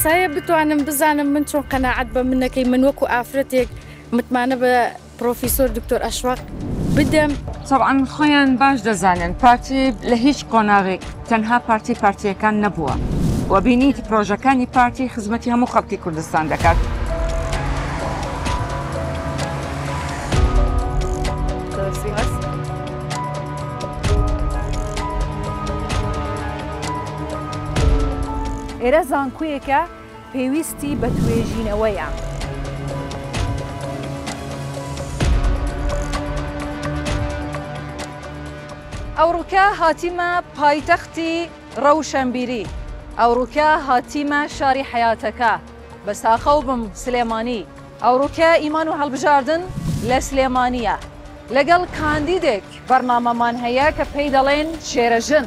ئاسایە بتوانم بزانم من چۆن قەناعەت بە من نەکەی من وەکو ئافرەتێک متمانە بە پرۆفیسۆر دکتۆر ئەشواق بدەم. تەبعەن خۆیان باش دەزانن پارتی لە هیچ قۆناغێک تەنها پارتی پارتییەکان نەبووە و بینیت پرۆژەکانی پارتی خزمەتی هەموو خەڵکی کوردستان دەکات. ئێرە زانکۆیەکە پێویستی بە توێژینەوەیە. ئەوڕوکە هاتیمە پایتەختی ڕەوشەنبیری، ئەوڕوکە هاتیمە شاری حەیاتەکە، بە ساخەو بم سلێمانی، ئەوڕوکە ئیمان و هەڵبژاردن لە سلێمانییە. لەگەڵ کاندیدێک بەرنامەمان هەیە کە پێی دەڵێن شێرەژن.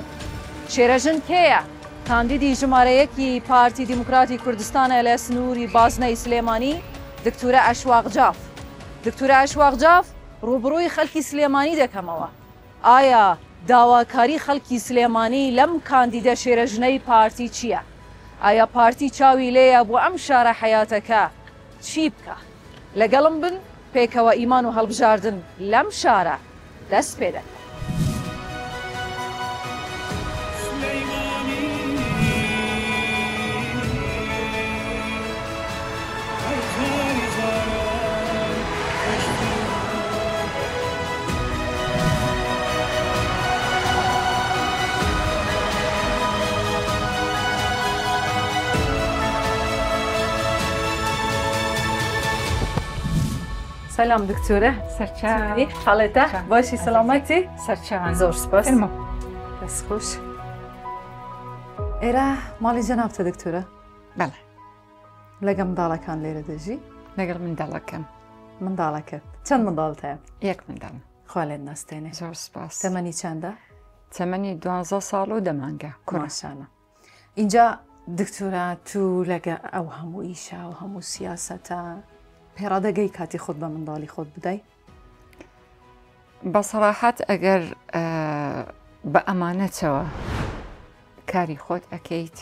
شێرەژن کێیە؟ کاندیدی ژمارە یەکی پارتی دیموکراتی کوردستانە لە سنووری بازنەی سلێمانی، دکتورە ئەشواق جاف. دکتورە ئەشواق جاف ڕووبڕووی خەڵکی سلێمانی دەکەمەوە. ئایا داواکاری خەڵکی سلێمانی لەم کاندیدە شێرەژنەی پارتی چییە؟ ئایا پارتی چاوی لێیە بۆ ئەم شارە حەیاتەکە چی بکا؟ لەگەڵم بن پێکەوە ئیمان و هەڵبژاردن لەم شارە دەست پێ دەکەن. سلام دکتۆرە سەرچاوی حاڵێتە باشی سەلامەتی سەرچاوان زۆر سپاس دەست خۆش ئێرە ماڵی جەنابتە دکتۆرە بەڵێ لەگە منداڵەکان لێرە دەژی لەگەڵ منداڵەکەم منداڵەکەت چەند منداڵت هەیە یەک منداڵ خوا لێت نەستێنێ زۆر سپاس تەمەنی چەندە تەمەنی دوانزە ساڵ و دەمانگە کوڕەشانە اینجا دکتۆرا تو لەگە ئەو هەموو ئیشا و هەموو سیاسەتە پێڕادەگەی کاتی خۆت بە منداڵی خۆت بدای بە سەراحەت ئەگەر بە ئەمانەتەوە کاری خۆت ئەکەیت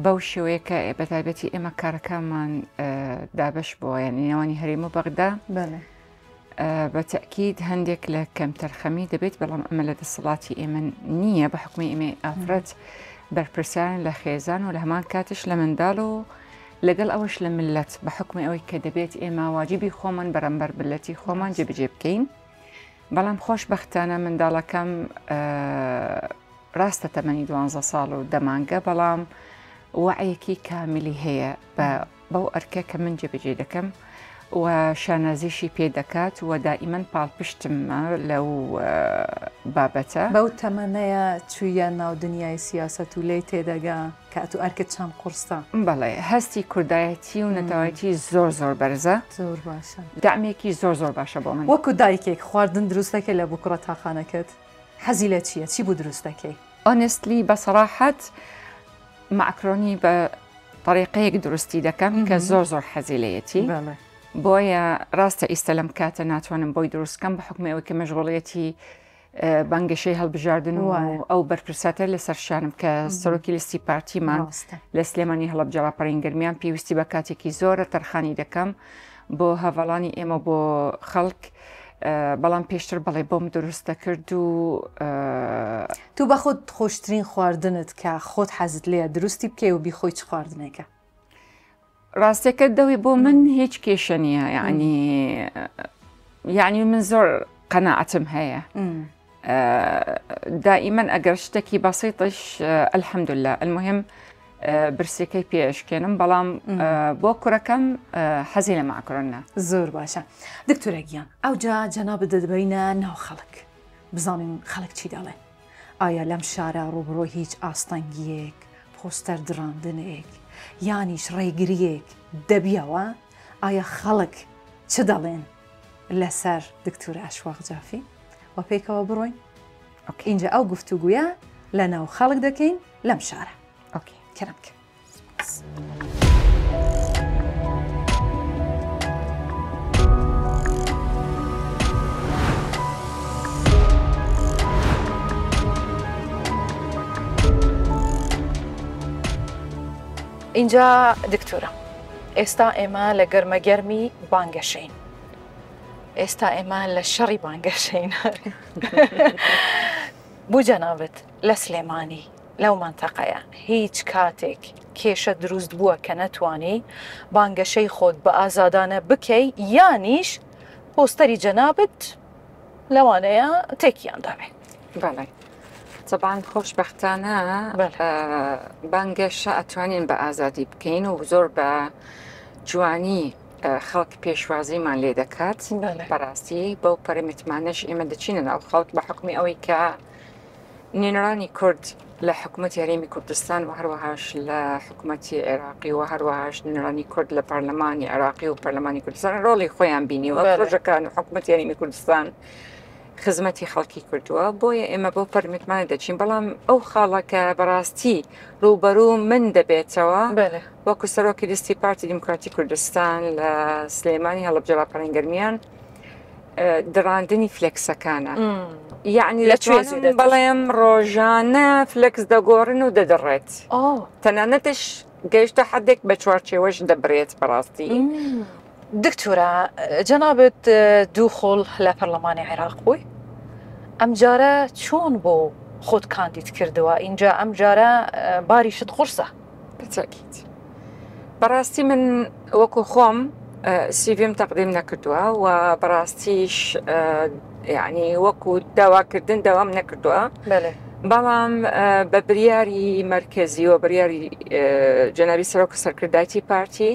بەو شێوەیە کە بە تایبەتی ئێمە کارەکانمان دابش بووە یعنی نێوانی هەرێم و بەغدا بە تەکیید هەندێک لە کەمتەرخەمی دەبێت بەڵام ئەمە لە دەسەڵاتی ئێمە نییە بە حکومی ئێمە ئافرەت بەرپرسیارن لە خێزان و لە هەمان کاتش لە منداڵ و لەگەڵ ئەوەش لە ملت بە حکومی ئەوەی کە دەبێت ئێمە واجبی خۆمان بەرامبەر ملەتی خۆمان جێبەجێ بکەین بەڵام خۆشبەختانە منداڵەکەم ڕاستە تەمەنی دوانزە ساڵ و دەمانگە بەڵام وعیەکی کاملی هەیە بە بەو ئەرکە کە من جێبەجێ دەکەم و شانازیشی پێ دەکات و دائیمەن پاڵپشتمە لەو بابەتە. بەو تەمەنەیە چوویە ناو دنیای سیاسەت و لێی تێدەگا کە ئەتوو ئەرکت چەند قورسە. بەڵێ هەستی کوردایەتی و نەتەوایەتی زۆر زۆر بەرزە. زۆر باشە. دەعمێکی زۆر زۆر باشە بۆ من. وەکو دایکێک خواردن دروست دەکەی لە بۆ کوڕە تاقانەکەت؟ حەزی لە چییە؟ چی بۆ دروست دەکەی؟ Honestly بە سەراحەت مەعکرۆنی بە تەریقەیەک دروستی دەکەم کە زۆر زۆر حەزی لێیەتی بۆیە ڕاستە ئیستا لەم کاتە ناتوانم بۆی دروستکەم بە حکومی ئەوەی کە مەشغوڵیەتی بانگەشەی هەڵبژاردن و ئەو بەرپرساتە لەسەر شانم کە سەرۆکی لیستی پارتیمان لە سلێمانی هەڵەبجە ڕاپەڕین گەرمیان پێویستی بە کاتێکی زۆرە تەرخانی دەکەم بۆ هەڤاڵانی ئێمە بۆ خەڵک بەڵام پێشتر بەڵێ بۆم دروست دەکرد و تو بە خۆت خۆشترین خواردنت کە خۆت حەزت لێیە دروستی بکەی و بیخۆی چ خواردنێکە؟ ڕاستەکە دەوی بۆ من هیچ کێشە نییە یعنی یعنی من زۆر قەناعەتم هەیە دائیمەن ئەگەر شتێکی بەسیتش الحمدلله المهم برسیەکەی پێ ئەشکێنم بەڵام بۆ کوڕەکەم حەزی لە مەعکرۆنە. زۆر باشە دکتۆرە گیان ئەوجا جەنابت دەبەینە ناو خەڵک بزانین خەڵک چی دەڵێن ئایا لەم شارە ڕووبڕووی هیچ ئاستەنگیەک پۆستەر دڕاندنێک یانیش ڕێگریەک دەبیەوە ئایا خەڵک چ دەڵێن لەسەر دکتۆر ئەشواق جافی و پێکەوە بڕۆین ئینجا ئەو گفتوگویە لە ناو خەڵک دەکەین لەم شارە ئۆکەی کەرم بکە. ئینجا دکتۆرە ئێستا ئێمە لە گەرمەگەرمی بانگەشەین ئێستا ئێمە لە شەڕی بانگەشەین بۆ جەنابت لە سلێمانی لەو مەنتەقەیە هیچ کاتێک کێشە دروست بووە کە نەتوانی بانگەشەی خۆت بە ئازادانە بکەی یانیش پۆستەری جەنابت لەوانەیە تێکیان دابێ؟ بەڵێ تەبعەن خۆشبەختانە بانگەشە ئەتوانین بە ئازادی بکەین و زۆر بە جوانی خەڵک پێشوازیمان لێ دەکات بەڕاستی بەو پەری متمانەش ئێمە دەچینە ناو خەڵک بە حکومی ئەوەی کە نوێنەرانی کورد لە حکوومەتی هەرێمی کوردستان و هەروەهاش لە حکوومەتی عێراقی و هەروەهاش نوێنەرانی کورد لە پەرلەمانی عێراقی و پەرلەمانی کوردستان ڕۆڵی خۆیان بینیوە پرۆژەکان و حکوومەتی هەرێمی کوردستان خزمەتی خەڵکی کردووە بۆیە ئێمە بۆ پەرمتمانە دەچین بەڵام ئەو خاڵەکە بەڕاستی ڕووبەروو من دەبێتەوە وەکو سەرۆکی لیستی پارتی دیموکراتی کوردستان لە سلێمانی هەڵەبجە ڕاپەڕین گەرمیان دڕاندنی فلێکسەکانە یعنی لە بەڵێم ڕۆژانە فلێکس دەگۆڕن و دەدڕێت تەنانەتش گەیشتە حدێک بە چوارچێوەش دەبرێت بەڕاستی. دکتۆرە جەنابت دوو خۆڵ لە پەرلەمانی عێراق بووی ئەمجارە چۆن بۆ خۆت کاندید کردووە ئینجا ئەمجارە باریشت قورسە بالتأكيد بەڕاستی من وەکو خۆم سیڤیم تەقدیم نەکردووە و بەڕاستیش یعنی وەکو داواکردن داوام نەکردووە بەڵام بە بریاری مەرکەزی و بریاری جەنابی سەرۆک سەرکردایەتی پارتی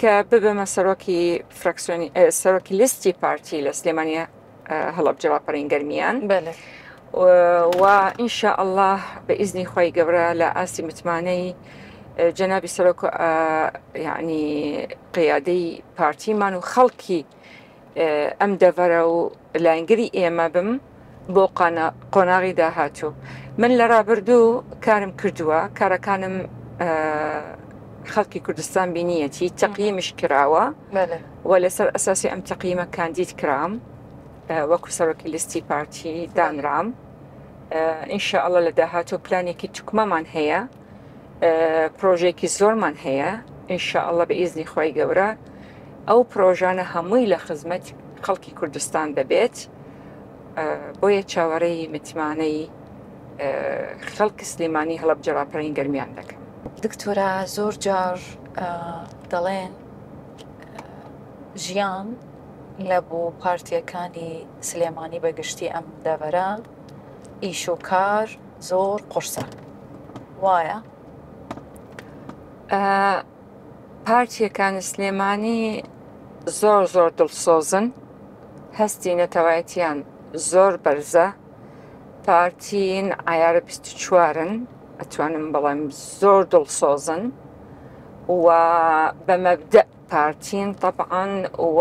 کە ببمە سەرۆکی فراکسیۆنی سەرۆکی لیستی پارتی لە سلێمانیا هەڵەبجە ڕاپەڕین گەرمیان و ئینشاء الله بە ئیزنی خی گەورە لە ئاستی متمانەی جەنابی سەرۆک یعنی قیادەی پارتیمان و خەڵکی ئەم دەڤەرە و لایەنگری ئێمە بم بۆ قۆناغی داهاتوو من لە ڕابردوو کارم کردووە کارەکانم خەڵکی کوردستان بینیەتی تەقیمیش کراوە و لەسەر ئەساسی ئەم تەقیمە کاندید کرام وەکو سەرۆکی لیستی پارتی دانرام ئینشاءاللە لە داهاتوو پلانێکی توکمەمان هەیە پرۆژێکی زۆرمان هەیە ئینشاءاللە بە ئیزنی خی گەورە ئەو پرۆژانە هەمووی لە خزمەت خەڵکی کوردستان دەبێت بۆیە چاوەڕێی متمانەی خەڵکی سلێمانی هەڵەبجە ڕاپەڕین گەرمیان دەکەم. دکتۆرە زۆر جار دەڵێن ژیان لە بۆ پارتیەکانی سلێمانی بە گشتی ئەم دەڤەرە ئیش و کار زۆر قورسە وایە؟ پارتیەکانی سلێمانی زۆر زۆر دڵسۆزن هەستی نەتەوایەتیان زۆر بەرزە پارتین عیارە 24ن ئەتوانم بڵێم زۆر دڵسۆزن و بە مەبدە پارتین طبعاً و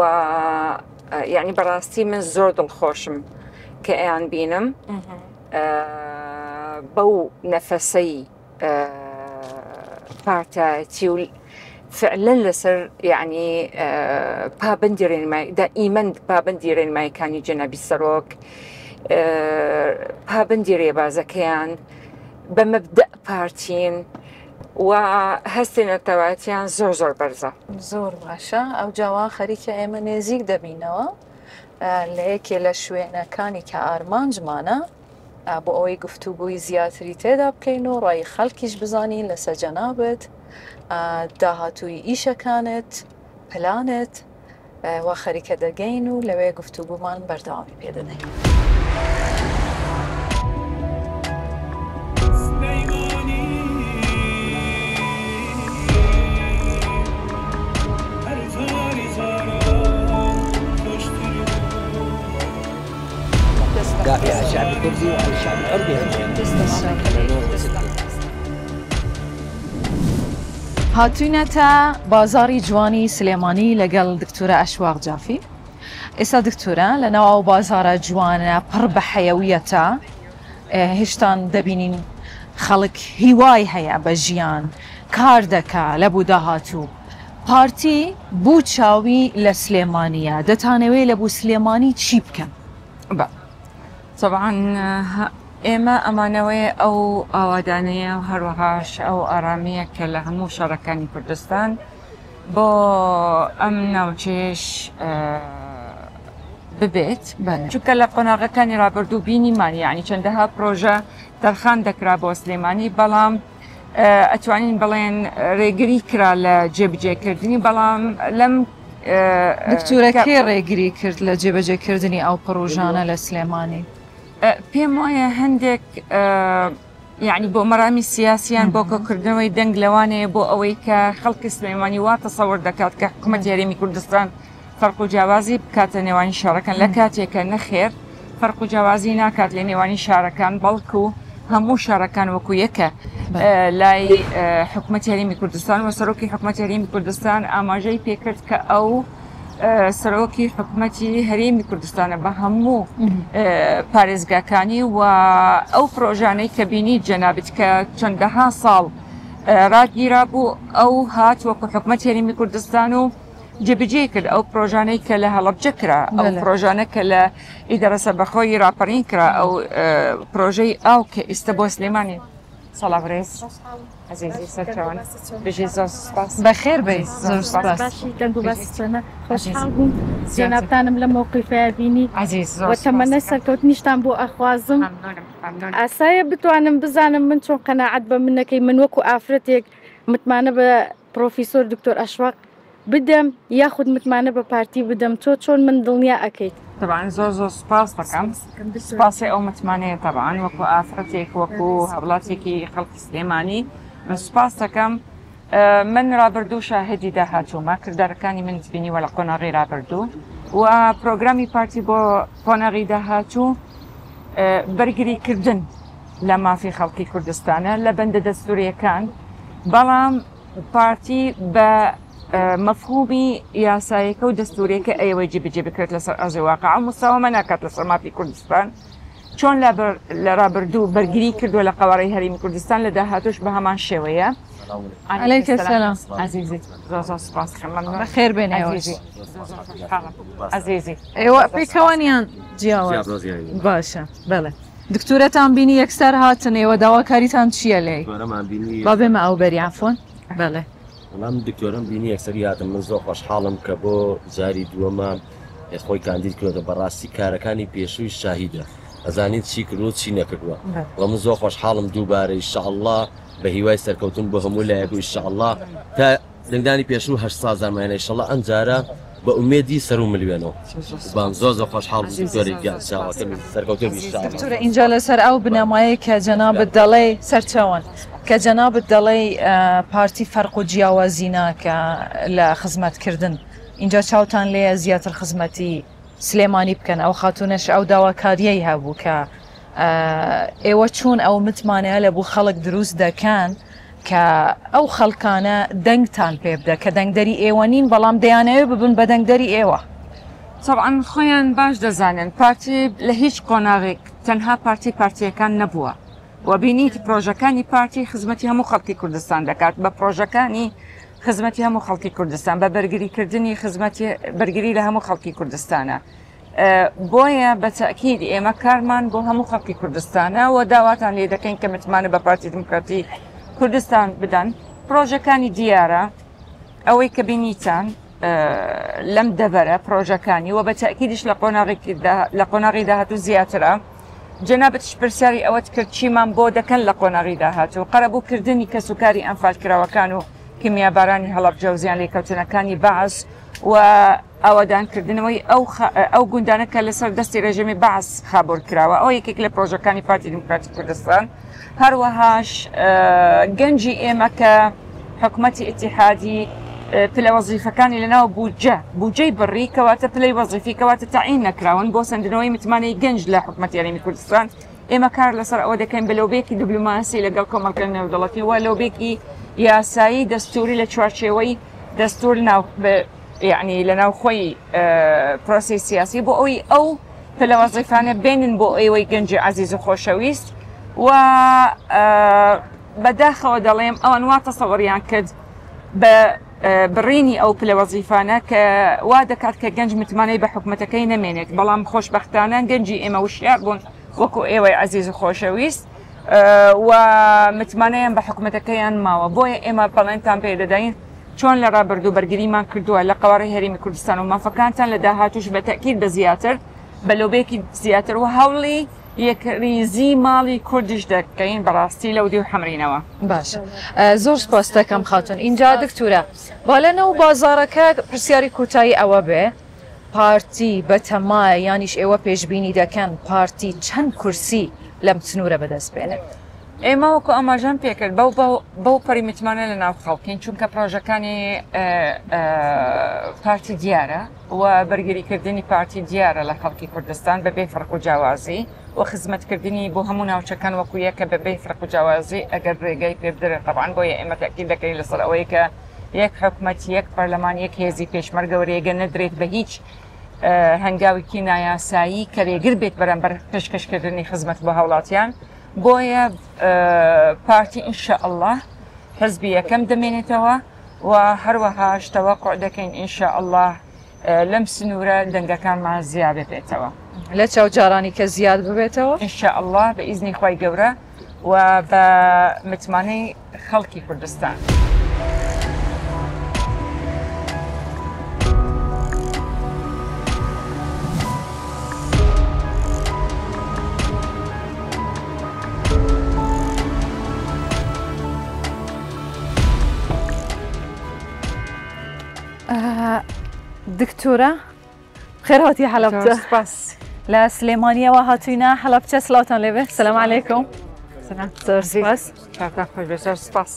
یعنی بەڕاستی من زۆر دڵخۆشم کە ئەیان بینم بەو نەفەسەی پارتایەتی و فعلا لەسەر یعنی پابندی ڕێنمای دائیمەن پابندی ڕێنمایەکانی جەنابی سەرۆک پابندی ڕێبازەکەیان بە مەبدە پارتین و هەستی نەتەوایەتیان زۆر زۆر بەرزە. زۆر باشە ئەو جاوا خەریکە ئێمە نێزیک دەبینەوە لە یەکێ لە شوێنەکانی کە ئارمانجمانە بۆ ئەوەی گفتوگۆی زیاتری تێدا بکەین و ڕای خەڵکیش بزانین لەسەر جەنابت داهاتووی ئیشەکانت پلانت وا خەریکە دەگەین و لەوێ گفتوگومان بەردەوامی پێدەدەین. دافع عن الشعب الكردي وعن الشعب العربي هاتوینەتە بازاڕی جوانی سلێمانی لەگەڵ دکتۆرە ئەشواق جافی ئێستا دکتۆرە لە ناو ئەو بازارە جوانە پڕ بە حەیەویەتە هێشتان دەبینین خەڵک هیوای هەیە بە ژیان کار دەکا لە بۆ داهاتوو پارتی بۆ چاوی لە سلێمانیە دەتانەوێ لە بۆ سلێمانی چی بکەن؟ بە تەبعەن ئێمە ئەمانەوەی ئەو ئاوادانەیە و هەروەهاش ئەو ئارامییە کە لە هەموو شارەکانی کوردستان بۆ ئەم ناوچەیەش ببێت، چونکە لە قۆناغەکانی ڕابردوو بینیمان یعنی چەندەها پرۆژە تەرخان دەکرا بۆ سلێمانی، بەڵام ئەتوانین بڵێن ڕێگری کرا لە جێبجێکردنی. بەڵام لەم دکتۆرە کێ ڕێگری کرد لە جێبەجێکردنی ئەو پڕۆژانە لە سلێمانی؟ پێم وایە هەندێک یعنی بۆ مەرامی سیاسیان بۆ کۆکردنەوەی دەنگ لەوانەیە، بۆ ئەوەی کە خەڵکی سلێمانی وا تەسەوەر دەکات کە حکوومەتی هەرێمی کوردستان فەرق و جیاوازی بکاتە نێوانی شارەکان، لە کاتێکە نەخێر، فەرق و جیاوازی ناکات لە نێوانی شارەکان، بەڵکو هەموو شارەکان وەکو یەکە لای حکوومەتی هەرێمی کوردستان. و سەرۆکی حکوومەتی هەرێمی کوردستان ئاماژەی پێکرد کە ئەو سەرۆکی حکوومەتی هەرێمی کوردستانە بە هەموو پارێزگاکانی، و ئەو پرۆژانەی کە بینی جەنابت کە چەندەها ساڵ ڕاگیرا بوو، ئەو هات وەکو حکوومەتی هەرێمی کوردستان و جێبەجێ کرد. ئەو پرۆژانەی کە لە هەڵەبجە کرا، ئەو پرۆژانە کە لە ئیدارە سەربەخۆی ڕاپەڕین کرا، ئەو پرۆژەی ئاو کە ئیستا بۆ سلێمانی. سڵاو ڕێز عەزیزی، سەرچاوان بژی، زۆر سپاس. بەخێر بێی، زۆر سپاس. باشی دەنگ و باسی چۆنە؟ خۆشحاڵ بووم جەنابتانم لەم مەوقیفەیا بینی. عەزیز زۆر و تەمەنای سەرکەوتنیشتان بۆ ئەخوازم. مەمنونم مەمنون. ئاسایە بتوانم بزانم من چۆن قەناعەت بە منەکەی من وەکو ئافرەتێک متمانە بە پرۆفیسۆر دکتۆر ئەشواق بدەم یاخود متمانە بە پارتی بدەم تۆ چۆن من دڵنیا ئەکەیت؟ تەبعەن زۆر زۆر سوپاس دەکەم، سوپاسی ئەو متمانەیە تەبعەن وەکو ئافرەتێک وەکو هاوڵاتیەکی خەڵکی سلێمانی من سوپاس دەکەم. من رابردوو شاهدی داهاتوومە، کردارەکانی منت بینیوە لە قۆناغی رابردوو و پرۆگرامی پارتی بۆ قۆناغی داهاتوو بەرگریکردن لە مافی خەڵکی کوردستانە لە بەندە دەستوریەکان، بەڵام پارتی بە مەفهومی یاسایەکە و دەستوریەکە ئەیەوەی جێبەجێ بکرێت لەسەر ئەرزی واقع و مساوەمە ناکات لەسەر مافی کوردستان. چۆن لە ڕابردوو بەرگری کردووە لە قەوارەی هەرێمی کوردستان، لە داهاتوش بە هەمان شێوەیە. عەلەیک السلام. عەزیزی زۆر زۆر سپاس دەکەم. مەمنون. بەخێر بێن ئێوەش. عەزیزی زۆر زۆر خۆشحاڵم. عەزیزی. ئێوە پێکەوەن یان جیاواز؟ باشە بەڵێ. دکتۆرەتان بینی یەکسەر هاتن، ئێوە داواکاریتان چییە لێی؟ با بێمە ئەو بەری، عەفوەن. بەڵێ. وەڵام دکتۆرەم بینی یەکسەری هاتم. من زۆر خۆشحاڵم کە بۆ جاری دووەمە خۆی کاندید کردووە. بەڕاستی کارەکانی پێشووی شاهیدە، ئەزانین چی کردووە چی نەکردووە. وەڵام من زۆر خۆشحاڵم دووبارە ئیشاءاللە بە هیوای سەرکەوتن بۆ هەموو لایەک و ئیشاءاللە تا دەنگدانی پێشوو 800 هەزارمان ئیشاءاللە ئەمجارە بە ئومێدی سەر و ملیۆنەوە. بام زۆر زۆر خۆشحاڵ بووم دکتۆری گیان، چاوەکەم سەرکەوتوو بی ئیشاءاللە. دکتۆرە ئینجا لەسەر ئەو بنەمایەی کە جەنابت دەڵێی سەرچاوەن، کە جەنابت دەڵێی پارتی فەرق و جیاوازی ناکا لە خزمەتکردن، ئینجا چاوتان لێیە زیاتر خزمەتی سلێمانی بکەن، ئەو خاتوونەش ئەو داواکارییەی هەبوو کە ئێوە چۆن ئەو متمانەیە لە بۆ خەڵک دروست دەکەن کە ئەو خەڵکانە دەنگتان پێ بدە کە دەنگدەری ئێوە نین بەڵام دەیانەوێت ببن بە دەنگدەری ئێوە؟ تەبعەن خۆیان باش دەزانن پارتی لە هیچ قۆناغێک تەنها پارتی پارتییەکان نەبووە و بینیت پرۆژەکانی پارتی خزمەتی هەموو خەڵکی کوردستان دەکات، بە پرۆژەکانی خزمەتی هەموو خەڵکی کوردستان، بە بەرگریکردنی خزمەتی بەرگری لە هەموو خەڵکی کوردستانە. بۆیە بە تەئکید ئێمە کارمان بۆ هەموو خەڵکی کوردستانە و داواتان لێ دەکەین کە متمانە بە پارتی دیموکراتی کوردستان بدەن. پرۆژەکانی دیارە ئەوەی کە بینیتان لەم دەڤەرە پرۆژەکانی و بە تەئکیدیش لە قۆناغێکی لە قۆناغی داهاتوو زیاترە. جەنابتش پرسیاری ئەوەت کرد چیمان بۆ دەکەن لە قۆناغی داهاتوو، قەرەبووکردنی کەسوکاری ئەنفالکراوەکان و کیمیابارانی هەڵەبجە و زیانلێکەوتنەکانی بەعس و ئاوەدانکردنەوەی ئەو ئەو گوندانە کە لەسەر دەستی رژێمی بەعس خابور کراوە، ئەوە یەکێک لە پرۆژەکانی پارتی دیموکراتی کوردستان. هەروەهاش گەنجی ئێمە کە حکومەتی ئیتیحادی پلە وەزیفەکانی لەناو بودجە بودجەی بڕی، کەواتە پلەی وەزیفی کەواتە تەعین نەکراون، بۆ سەندنەوەی متمانەی گەنج لە حکومەتی هەرێمی کوردستان ئێمە کار لەسەر ئەوە دەکەین بە لۆبێکی دیبلۆماسی لەگەڵ کۆمەڵگە نێودەوڵەتی و لۆبێکی یاسایی دەستوری لە چوارچێوەی دەستور ناو یعنی لە ناوخۆی پرۆسەی سیاسی بۆ ئەوی ئەو پلە وەزیفانە بێنن بۆ ئێوەی گەنجی عەزیز و خۆشەویست. و بەداخەوە دەڵێم ئەوان وا تەسەوریان کرد بە بڕینی ئەو پلە وەزیفانە کە وا دەکات کە گەنج متمانەی بە حکومەتەکەی نەمێنێت، بەڵام خۆشبەختانە گەنجی ئێمە وشیار بوون، وەکو ئێوەی عەزیز و خۆشەویست و متمانەیان بە حکومەتەکەیان ماوە بۆیە ئێمە بەڵێنتان پێ دەدەین چۆن لە ڕابردوو بەرگریمان کردووە لە قەوارەی هەرێمی کوردستان و مافەکانتان لە داهاتووش بە تەئکید بە زیاتر بە لۆبێکی زیاتر و هەوڵی یەکریزی ماڵی کوردیش دەکەین بەڕاستی لەو دیو حەمرینەوە. باشە زۆر سپاست دەکەم خاتوون. ئینجا دکتورە با لە ناو بازاڕەکە پرسیاری کۆتایی ئەوە بێ پارتی بەتەمایە یانیش ئێوە پێشبینی دەکەن پارتی چەند کورسی لەم سنوورە بەدەست بێنێ؟ ئێمە وەکو ئاماژەم پێکرد بەو بەو پەڕی متمانە لە ناو خەڵکین چونکە پرۆژەکانی پارتی دیارە و بەرگریکردنی پارتی دیارە لە خەڵکی کوردستان بەبێ فەرق و جیاوازی و خزمەتکردنی بۆ هەموو ناوچەکان وەکو یەکە بەبێ فەرق و جیاوازی ئەگەر ڕێگەی پێ بدرێت تەبعەن بۆیە ئێمە تەئکید دەکەین لەسەر ئەوەی کە یەک حکومەت یەک پەرلەمان یەک هێزی پێشمەرگە و رێگە نەدرێت بە هیچ هەنگاوێکی نایاسایی کە رێگر بێت بەرامبەر پێشکەشکردنی خزمەت بۆ هاوڵاتیان بۆیە پارتی ان شاء اللە حزبی یەکەم دەمێنێتەوە و هەروەهاش تەوەقع دەکەین ان شاء اللە لەم سنوورە دەنگەکانمان زیاد ببێتەوە. لە چاو جارانی کە زیاد ببێتەوە؟ ان شاء اللە بە ئیزنی خوای گەورە و بە متمانەی خەڵکی کوردستان. دکتۆرە خێر هاتی حەلەبچە سپاس لە سلێمانیەوە هاتوینە حەلەبچە سلاوتان لێبێ سلام علیکم زۆر سپاس زۆر سپاس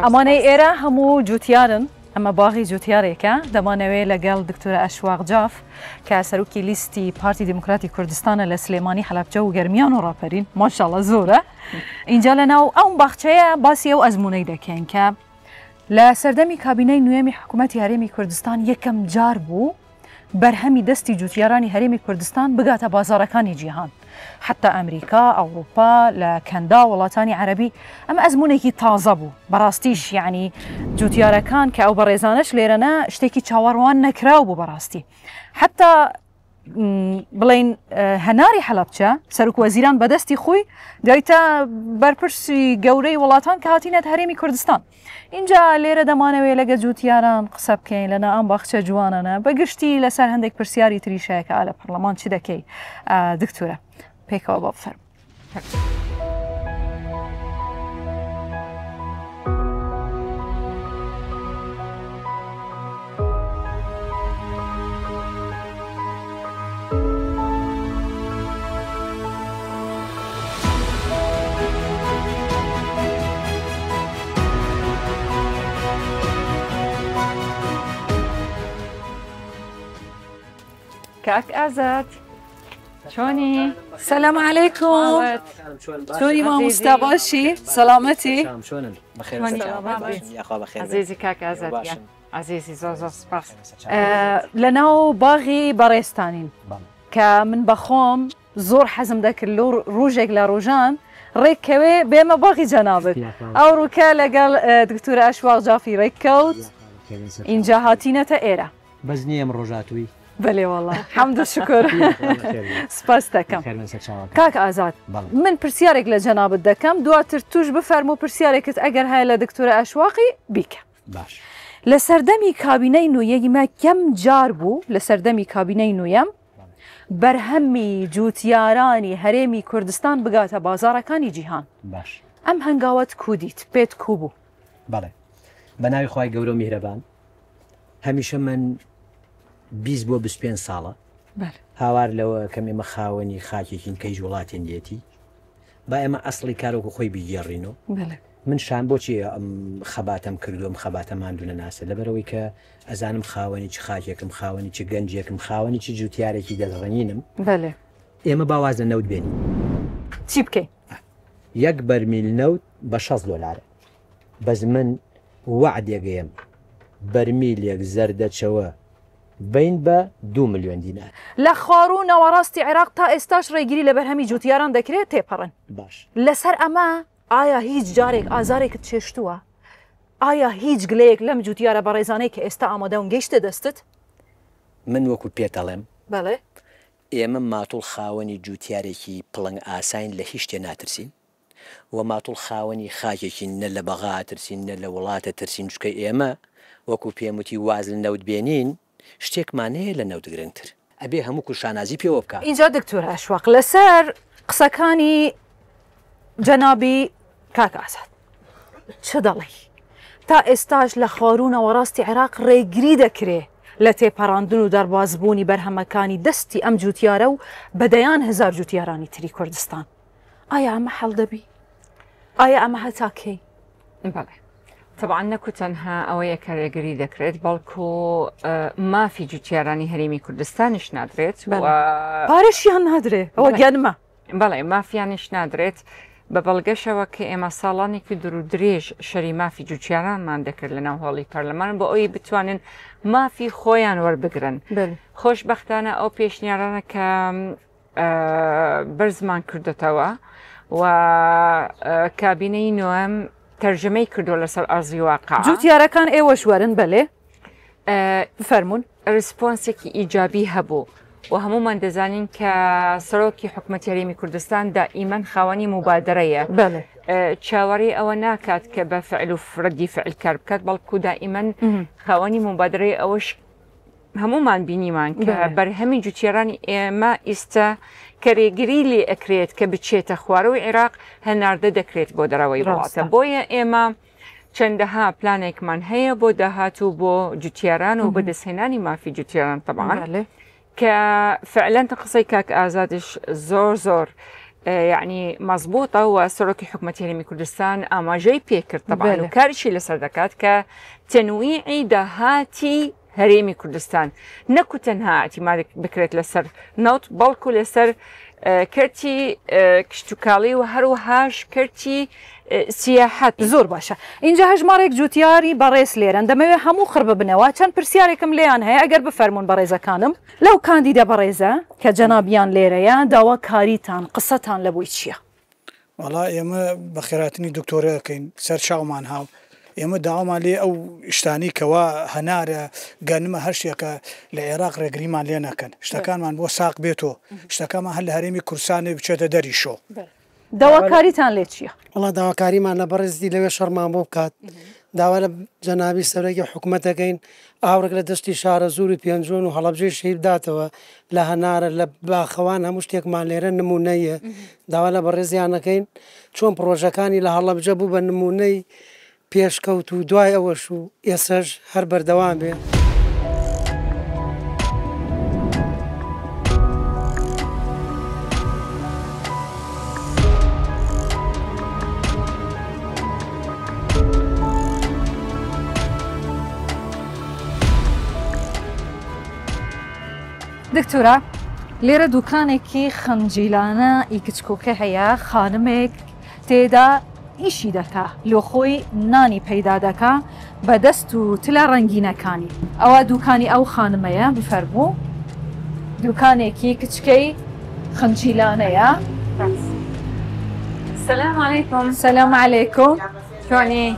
ئەمانەی ئێرە هەموو جوتیارن ئەمە باغی جوتیارێکە دەمانەوێ لەگەڵ دکتۆرە ئەشواق جاف کە سەرۆکی لیستی پارتی دیموکراتی کوردستانە لە سلێمانی حەلەبچە و گەرمیان و ڕاپەرین ماشاءاللە زۆرە اینجا لە ناو ئەو باخچەیە باسی ئەو ئەزمونەی دەکەین کە لە سەردەمی کابینەی نوێمی حکوومەتی هەرێمی کوردستان یەکەم جار بوو بەرهەمی دەستی جوتیارانی هەرێمی کوردستان بگاتە بازاڕەکانی جیهان حتا ئەمریکا، ئەوروپا، لە کەندا، وڵاتانی عەرەبی، ئەمە ئەزموونێکی تازە بوو بەڕاستیش یعنی جوتیارەکان کە ئەو بەڕێزانەش لێرەنە شتێکی چاوەڕوان نەکراو بوو بەڕاستی حتا بڵین هەناری حەلەبچە سەرک وەزیران بەدەستی خۆی دایتە بەرپرسی گەورەی وڵاتان کە هاتینەت هەرێمی کوردستان. ئینجا لێرە دەمانەوێ لەگە جووتیاران قسە بکەین لە ناو ئەم باخچە جوانانە بە گشتی لەسەر هەندێک پرسیاری تریش هەیە کە ئا لە پەرلەمان چ دەکەی دکتۆرە پێکەوە بۆ بفەرموو. کاک ئازاد چۆنی؟ سلام علیکم چۆنی مامۆستا باشی سەلامەتی عزیزی کاک ئازاد عزیزی زۆر زۆر سپاس لە ناو باغی بەڕێزتانین کە من بەخۆم زۆر حەزم دەکرد لۆ ڕوژێک لە ڕوژان ڕێک کەوێ بێمە باغی جەنابت ئەو ڕوکە لەگەڵ دکتۆر ئەشواق جافی ڕێک کەوت ئینجا هاتینەتە ئێرە. بەس نییە ئەم ڕۆژاتووی؟ بەلێ وەڵا حەمد و شوکر سپاست دەکەم کاک ئازاد من پرسیارێک لە جەنابت دەکەم دواتر توش بفەرموو پرسیارێکت ئەگەر هەیە لە دکتۆرە ئەشواقی بیکە. باش. لە سەردەمی کابینەی نوێیمە کەم جار بوو لە سەردەمی کابینەی نوێم بەرهەمی جووتیارانی هەرێمی کوردستان بگاتە بازاڕەکانی جیهان. باش. ئەم هەنگاوەت کوو دیت؟ پێت کوو بوو؟ بەڵێ. بە ناوی خوای گەورە و میهرەبان. هەمیشە من 20 بۆ 25 ساڵە هاوار لەوە کەم ئێمە خاوەنی خاکێکین کە هیچ وڵاتێ نیەتی با ئێمە ئەسڵی کار وەکو خۆی بیگێڕینەوە. من شان بۆچی ئەم خەباتەم کردووە ئەم خەباتە ماندوو نەناسە لەبەرئەوەی کە ئەزانم خاوەنی چ خاکێکم خاوەنی چ گەنجێکم خاوەنی چ جوتیارێکی دەست ڕەنگینم. بەلێ. ئێمە با واز لە نەوت بێنین. چی بکەین؟ یەک بەرمیل نەوت بە 60 دۆلارە بەس من وەعدێک ئەیەم بەرمیلێک زەردەچەوە بەین بە دوو ملیۆن دینار. لە خواروو ناوەڕاستی عێراق تا ئێستاش ڕێگری لە بەرهەمی جوتیاران دەکرێت تێپەڕن. باش. لەسەر ئەمە ئایا هیچ جارێک ئازارێکت چێشتووە؟ ئایا هیچ گلەیەک لەم جوتیارە بەڕێزانەی کە ئێستا ئامادەون گەیشتە دەستت؟ من وەکو پێت ئەڵێم. بەڵێ. ئێمە ماتوڵ خاوەنی جووتیارێکی پڵنگ ئاساین لە هیچ شتێ ناترسین و ماتوڵ خاوەنی خاکێکین نە لە بەغا ئەترسین نە لە وڵات ئەترسین چونکە ئێمە وەکو پێم وتی واز لە نەوت بێنین شتێکمان هەیە لە نەوت گرنگتر. ئەبێ هەموو کورد شانازی پێوە بکا. ئینجا دکتۆر ئەشواق لەسەر قسەکانی جەنابی کاک ئازاد چ دەڵێی؟ تا ئێستاش لە خواروو ناوەڕاستی عێراق ڕێگری دەکرێ لە تێپەڕاندن و دەربازبوونی بەرهەمەکانی دەستی ئەم جوتیارە و بە دەیان هەزار جوتیارانی تری کوردستان. ئایا ئەمە حەڵ دەبی؟ ئایا ئەمە هەتا کەی؟ بەڵێ تەبعەن نەکو تەنها ئەوەیە کە رێگری دەکرێت بەڵکو مافی جوتیارانی هەرێمی کوردستانیش نادرێت پارەشیان نادرێ ئەوە گەنمە. بەڵێ مافیانیش نادرێت بە بەڵگەشەوە کە ئێمە ساڵانێکی دوور و درێژ شەری مافی جوتیارانمان دەکرد لە ناو هۆڵی پەرلەمان بۆ ئەوی بتوانن مافی خۆیان وەربگرن خۆشببختانە ئەو پێشنیارانە کە بەرزمان کردوتەوە و کابینەی نۆم تەرجمەی کردو لەسەر ئەرزی واقع جوتیارەکان ئێوەش وەرن بەلێ فەرمونون response ێکی ئیجابی هەبوو و هەمومان دەزانین کە سەرۆکی حکوومەت هەرێمی کوردستان دائیمەن خاوەنی موبادرەیە چاوەڕێی ئەوە ناکات کە بە فعل و ڕەدی فعل کار بکات بەڵکو دائیمەن خاوەنی موبادرەی ئەوەش هەمومان بینیمان کە بەرهەمی جوتیارانی ئێمە ئیستا کە رێگری لێ ئەکرێت کە بچێتە خوارەوەی عێراق هەناردە دەکرێت بۆ دەرەوەی وڵاتە بۆیە ئێمە چەندەها پلانێکمان هەیە بۆ داهاتوو بۆ جوتیاران و بەدەستهێنانی مافی جوتیاران تەبعەن کە فعلەن قسەی کاک ئازادش زۆر زۆر یعنی مەزبوطە و سەرۆکی حکوومەتی هەرێمی کوردستان ئاماژەی پێکرد تەبعەن و کاریشی لەسەر دەکات کە تەنویعی داهاتی هەرێمی کوردستان نەکو تەنها ئیعتیماد بکرێت لەسەر نەوت بەڵکو لەسەر کەرتی کشتتوکاڵی و هەروەهاش کەرتی سیاحەت. زۆر باشە ئینجا هەژمارێک جوتیاری بەڕێز لێرەن دەمەوێ هەموو خڕ ببنەوە چەند پرسیارێکم لێیان هەیە ئەگەر بفەرموون بەڕێزەکانم لەو کاندیدە بەڕێزە کە جەنابیان لێرەیە داواکاریتان قسەتان لەبۆی چیە؟ وەڵا ئێمە بەخێراتنی دکتۆرە ئەکەین سەر چاومان هاو ئێمە داوامان لێ ئەو شتانەی کەوا هەنارە گەنمە هەر شتێکە لە عێراق ڕێگریمان لێ نەکەن شتەکانمان بۆ ساق بێتۆ شتەکەمان هەر لە هەرێمی کوردستانێ بچێتە دەری شۆ. داواکاریتان لێ چیە؟ وەڵا داواکاریمان لە بەڕێزتی لەوێ شەڕمان بۆ بکات داوا لە جەنابی سەرۆکی حکومەت دەکەین ئاوڕێک لە دەشتی شارەزوور و پێنجوێن و هەڵەبجەی شەهید بداتەوە لە هەنارە لە باخەوان هەموو شتێکمان لێرە نمونەیە داوا لە بەڕێزیان ئەکەین چۆن پڕۆژەکانی لە هەڵەبجە بوو بە نمونەی پێشکەوت و دوای ئەوەش و ئێسەش هەر بەردەوام بێ. دکتۆرە لێرە دوکانێکی خنجیلانە ئی کچکۆکە هەیە خانمێک تێدا ئیشی دەکا لۆ خۆی نانی پەیدا دەکا بە دەست و تلە ڕەنگینەکانی. ئەوە دوکانی ئەو خانمەیە بفەرموو دوکانێکی کچکەی خنجیلانەیە. سلام علیکم. سلام علیکم. چۆنی؟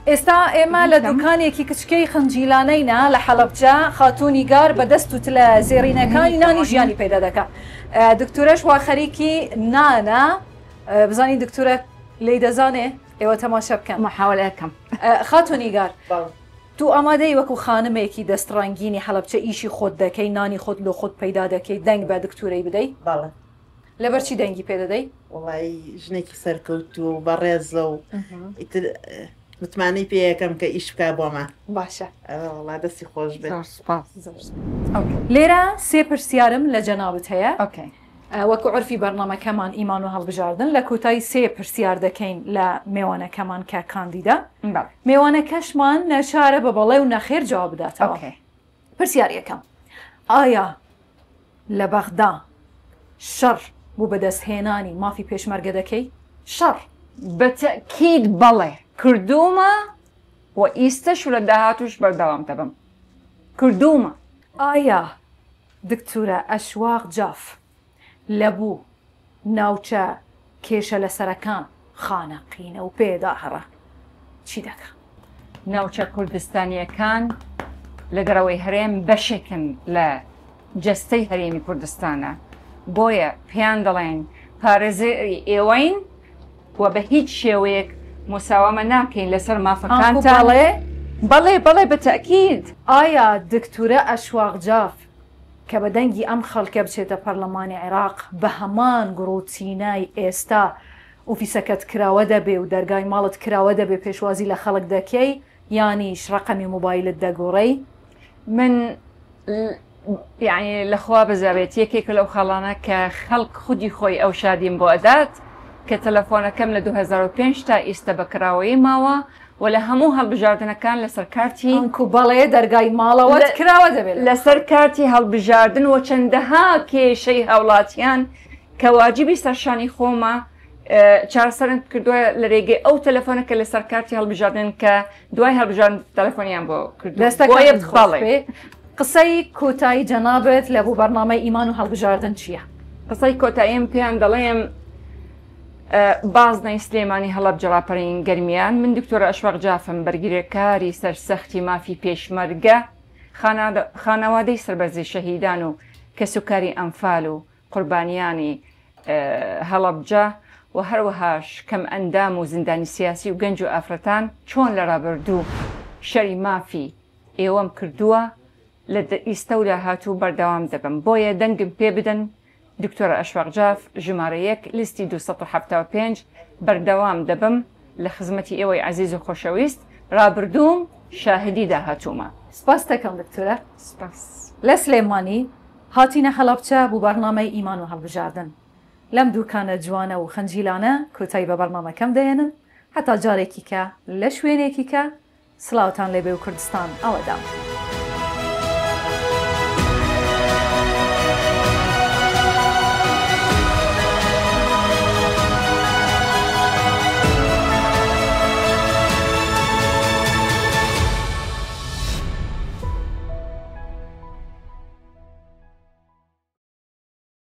ئێستا ئێمە لە دوکانێکی کچکەی خنجیلانەینە لە حەڵەبجە، خاتوو نیگار بە دەست و تلە زێڕینەکانی نانی ژیانی پەیدا دەکا. دکتورەش وا خەریکی نانە، بزانین دکتورە لێی دەزانێ؟ ئێوە تەماشا بکەن. محاولە ئەکەم. خاتوو نیگار، تو ئامادەی وەکو خانمێکی دەست ڕەنگینی حەڵەبچە ئیشی خۆت دەکەی، نانی خۆت لۆ خۆت پەیدا دەکەی، دەنگ بە دکتورەی بدەی؟ بەڵێ. لەبەر چی دەنگی پێ دەدەی؟ وەڵایی ژنێکی سەرکەوتووە و بەڕێزە و ئیتر متمانەی پێ یەکەم کە ئیش بکا بۆمان. باشە. ئەرێ وەڵا دەستی خۆش بێت. زۆر سوپاس. زۆر سوپاس. لێرە سێ پرسیارم لە جەنابت هەیە. okay. وەکو عورفی بەرنامەکەمان ئیمان و هەڵبژاردن لە کۆتایی سێ پرسیار دەکەین لە مێوانەکەمان کە کاندیدە. بەڵێ. مێوانەکەشمان ناچارە بە بەڵێ و نەخێر جواب بداتەوە. okay. پرسیار یەکەم، ئایا لە بەغدا شەڕ بۆ بەدەستهێنانی مافی پێشمەرگە دەکەی؟ شەڕ. بە تەئکید بەڵێ، کردوومە و ئیستەش و لە داهاتووش بەردەوام دەبم. کردوومە. ئایا دکتورە ئەشواق جاف لە بوو ناوچە کێشە لەسەرەکان خانەقینە و پێداهڕە چی دەکا؟ ناوچە کوردستانییەکان لە دەرەوەی هەرێم بەشێکن لە جەستەی هەرێمی کوردستانە بۆیە پێیان دەڵێن پارێزەری ئێوەین و بە هیچ شێوەیەک مساوامە ناکەین لەسەر مافەکانتان. بەڵێ؟ بەڵێ بەڵێ بە تەئکید. ئایا دکتورە ئەشواق جاف کە بە دەنگی ئەم خەڵکە بچێتە پەرلەمانی عێراق بە هەمان گوڕوتینای ئێستا ئوفیسەکەت کراوە دەبێ و دەرگای ماڵت کراوە دەبێ پێشوازی لە خەڵک دەکەی یانیش ڕەقەمی مۆبایلت دەگۆڕێی؟ من یەعنی لە خوا بەزابێت یەکێکە لەو خاڵانە کە خەڵک خودی خۆی ئەو شادیم بۆ ئەدات کە تەلەفۆنەکەم لە 2005 تا ئیستە بە کراوەیی ماوە و لە هەموو هەڵبژاردنەکان لەسەر کارتی ئەنکو بەڵێ دەرگای ماڵەوەت کراوە دەبێت لەسەر کارتی هەڵبژاردن و چەندەها کێشەی هاوڵاتیان کە واجبی سەرشانی خۆمە چارەسەرم کردووە لە رێگەی ئەو تەلەفۆنە کە لەسەر کارتی هەڵبژاردن کە دوای هەڵبژاردن تەلەفۆنیان بۆ کردووە. دەستەکانت خۆش بێ. قسەی کۆتایی جەنابت لە بۆ بەرنامەی ئیمان و هەڵبژاردن چییە؟ قسەی کۆتاییم پێیان دەڵێم بازنەی سلێمانی هەڵەبجە ڕاپەرین گەرمیان من دکتۆرە ئەشواق جافم بەرگریکاری سەرسەختی مافی پێشمەرگە خانەوادەی سەربەرزی شەهیدان و کەسوکاری ئەنفال و قوربانیانی هەڵەبجە و هەروەهاش کەمئەندام و زیندانی سیاسی و گەنج و ئافرەتان چۆن لە رابردوو شەری مافی ئێوەم کردووە لە ئیستە و داهاتوو بەردەوام دەبم بۆیە دەنگم پێ بدەن دکتۆرە ئەشواق جاف ژمارە یەک لیستی 275 بەردەوام دەبم لە خزمەتی ئێوەی عەزیز و خۆشەویست رابردووم شاهدی داهاتوومە. سپاست دەکەم دکتۆرە. سپاس. لە سلێمانی هاتینە هەڵەبچە بو بەڕنامەی ئیمان و هەڵبژاردن. لەم دوکانە جوانە و خنجیلانە کۆتایی بە بەڕنامەکەم دەهێنم هەتا جارێکی کە لە شوێنێکی کە سڵاوتان لێبێ و کوردستان ئاوەدان.